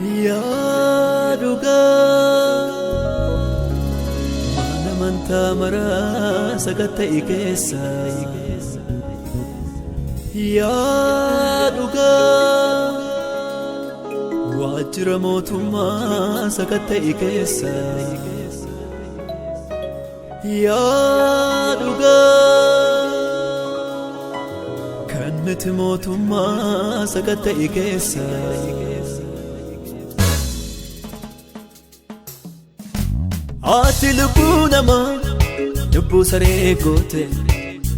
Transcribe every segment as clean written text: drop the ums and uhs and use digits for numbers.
Yaa dhugaa mana amantaa maraa sakatta'e keessa. Yaa dhugaa waajjira mootummaa sakatta'e keessa. Yaa dhugaa kan miti mootummaa sakatta'e keessa. Ati lubbuu namaa lubbuu saree goote,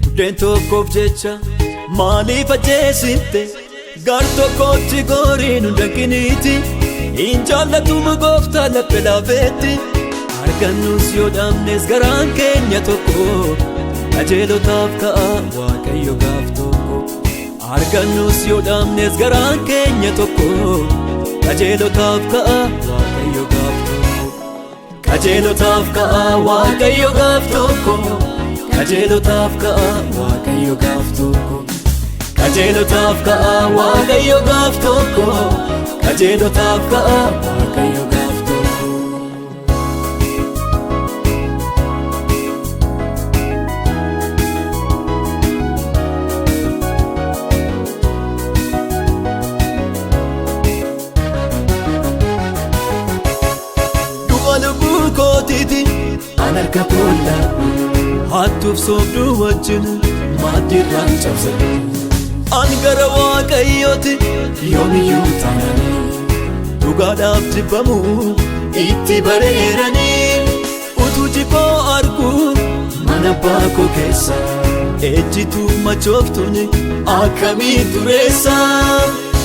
buddeen tokkoof jecha maaliif ajjeesifte? Gar tokkotti goriin hunda kiniiti hin jaallatumu gooftaa laphee laafeetti. Argannus yoo dhabnes garaan keenya tokko, qajeelotaaf ka'a Waaqayyo gaaf tokko. Argannus yoo dhabnes garaan keenya tokko, qajeelotaaf ka'a Waaqayyo gaaf tokko. Qajeelotaaf ka'a Waaqayyo gaaf tokko. Qajeelotaaf ka'a Waaqayyo gaaf tokko. Qajeelotaaf ka'a Waaqayyo gaaf tokko. Qajeelotaaf ka'a Waaqayyo gaaf tokko. Du'a lubbuu kootiiti an harka koolla, hattuuf soobduu wajjin maaddiirraan cabse. An gara Waaqayyooti yoomiyyuu taananii, dhugaadhaaf jibbamu itti bareeranii. Utuu jikoo argu mana abbaa koo keessa, ejjituu machooftuun akkamii dureessa?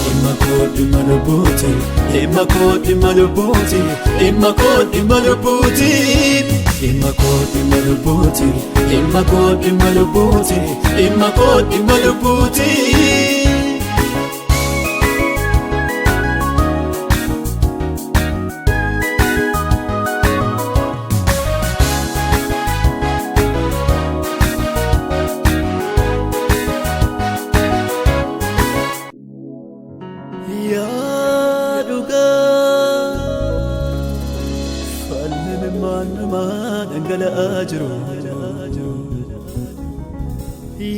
Dhimma koo dhimma lubbuuti, dhimma koo dhimma lubbuuti, dhimma koo dhimma lubbuuti, dhimma koo dhimma lubbuuti, dhimma koo dhimma lubbuuti, dhimma koo dhimma lubbuuti. Yaa dhugaa falmi imimmaan namaa dhangala'aa jiru.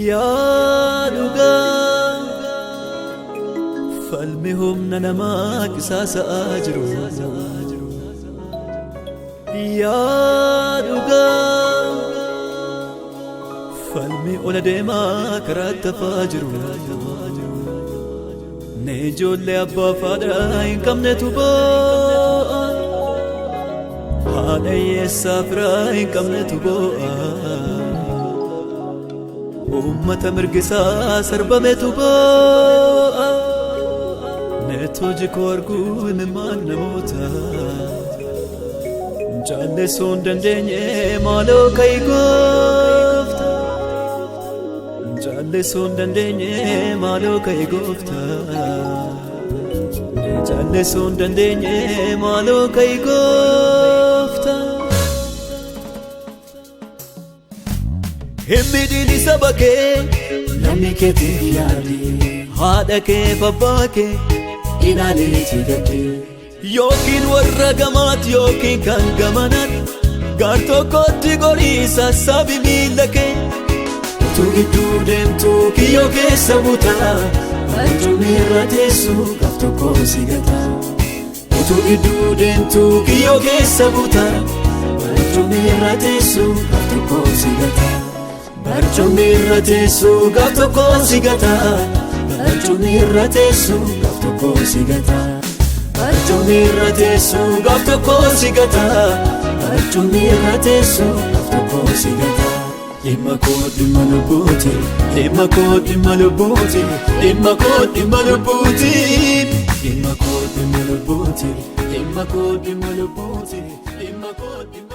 Yaa dhugaa falmi humna namaa qisaasa'aa jiru. Yaa dhugaa falmi ola deemaa karaa tafaa jiru. Ne ijoollee abbaa fi haadha hin qabnetu boo'a. Haadha hiyyeessaa firaa hin qabnetu boo'a. Uummata mirgisaa sarbametu boo'a. Neetoo jikoo arguu imimmaan namoota. Jaalleessuu hin dandeenye, maaloo ka'i goofta. Jaalleessuu hin dandeenye, maaloo ka'i goofta. Jaalleessuu hin dandeenye, maaloo ka'i goofta. Hin miidhiin saba kee, lammii keetiif yaadi. Haadha kee fi abbaa kee ilaaliitii gaddi. Yookiin warra gamaati yookiin kan gamanaati. Gar tokkotti gorii sassaabi miila kee. Utuu gidduu deemtu kiyyoo keessa buta. Barcumni irra teessu gaaf tokko si gata. Utuu gidduu deemtu kiyyoo keessa buta. Barcumni irra teessu gaaf tokko si gata. Barcumni irra teessu gaaf tokko si gata. Barcumni irra teessu gaaf tokko si gata. Barcumni irra teessu gaaf tokko si gata. Barcumni irra teessu gaaf tokko si gata. Dhimma koo dhimma lubbuuti, dhimma koo dhimma lubbuuti, dhimma koo dhimma lubbuuti, dhimma koo dhimma lubbuuti, dhimma koo dhimma lubbuuti, dhimma koo dhimma.